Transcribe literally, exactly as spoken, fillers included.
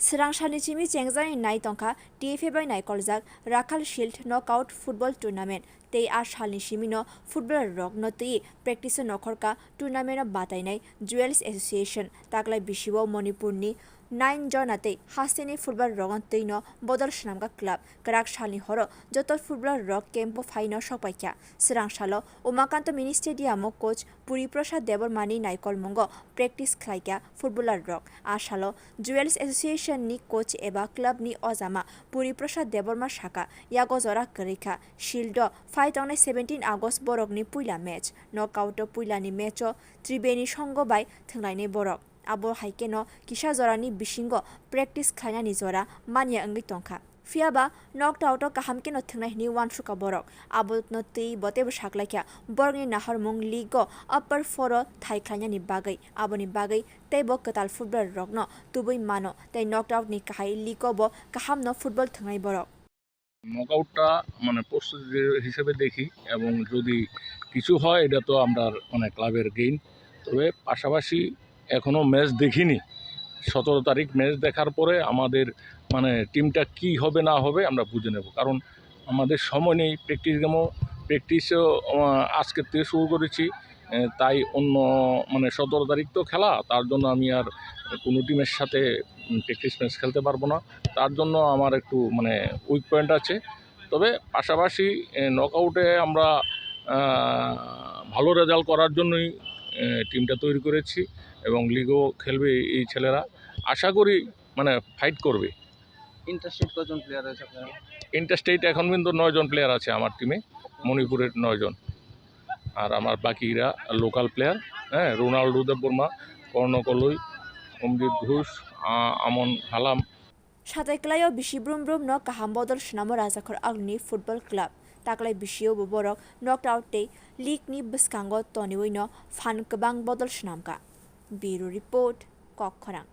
Swrang salni simi chengjani nai tongkha T F A bai naikoljak Rakhal Shield Knockout Football Tournament tei a salni simino footballer rokno twi practice o nokhorkha tournament o batainai Jewels Association. Taklai bisio Manipurni nine jona tei hasteni footballer rokno twino bodol swnamkha club. Kwrak salni horo joto footballer rok camp o phaino sokpaikha. Swrang salo Umakanto Mini Stadium o coach Puri Prasad Debbarmani naikolmungo practice khlaikha footballer rok. A salo Jewels Association ni coach eba club ni ojama Puri Prasad Debbarma sakha, yago jora kwrwi kha. Shield o phai tongnai seventeen August borokni puila match. Knockout o puilani match o Tribeni Songho bai thwnglainai borok. Abo hai kheno kisa jorani bisingo practice khlainani jora manya wngwi tongkha. Phiya ba knocked out o kaham kheno thwngnai hwnwi uansukha borok. Abono twi bo teibo saklaikha borokni nahormung league o upper four o thai khlainani bagwi. Aboni bagwi teibo kwtal footballer rokno tubui mano tei knocked out ni kahai league o bo kahamno football thwngnai borok. নকআউটটা মানে প্রস্তুতি হিসেবে দেখি, এবং যদি কিছু হয় এটা তো আমরা মানে ক্লাবের গেইন। তবে পাশাপাশি এখনও ম্যাচ দেখিনি। সতেরো তারিখ ম্যাচ দেখার পরে আমাদের মানে টিমটা কি হবে না হবে আমরা বুঝে নেব, কারণ আমাদের সময় নেই। প্র্যাকটিস গেমও প্র্যাকটিসও আজকের থেকে শুরু করেছি। তাই অন্য মানে সতেরো তারিখ তো খেলা, তার জন্য আমি আর কোনো টিমের সাথে প্র্যাকটিস ম্যাচ খেলতে পারবো না। তার জন্য আমার একটু মানে উইক পয়েন্ট আছে। তবে পাশাপাশি নকআউটে আমরা ভালো রেজাল্ট করার জন্যই টিমটা তৈরি করেছি, এবং লিগও খেলবে এই ছেলেরা। আশা করি মানে ফাইট করবে। ইন্টারস্টেট কজন প্লেয়ার রয়েছে আপনারা? ইন্টারস্টেট এখন কিন্তু নয় জন প্লেয়ার আছে আমার টিমে, মণিপুরের নয় জন। আর আমার বাকিরা লোকাল প্লেয়ার, হ্যাঁ, রোনাল্ডো দেববর্মা, কর্ণ কলই, অমৃত ঘোষ, আ- আমন Halam. Satai kwlaio bisi brum brum no kaham bodol swnamo Rajakhor Agluni Football Club. Taklai bisio bo borok knocked out tei league ni bwskango toniwi no phan kwbang bodol swnamkha. Bureau Report, Kokkhorang.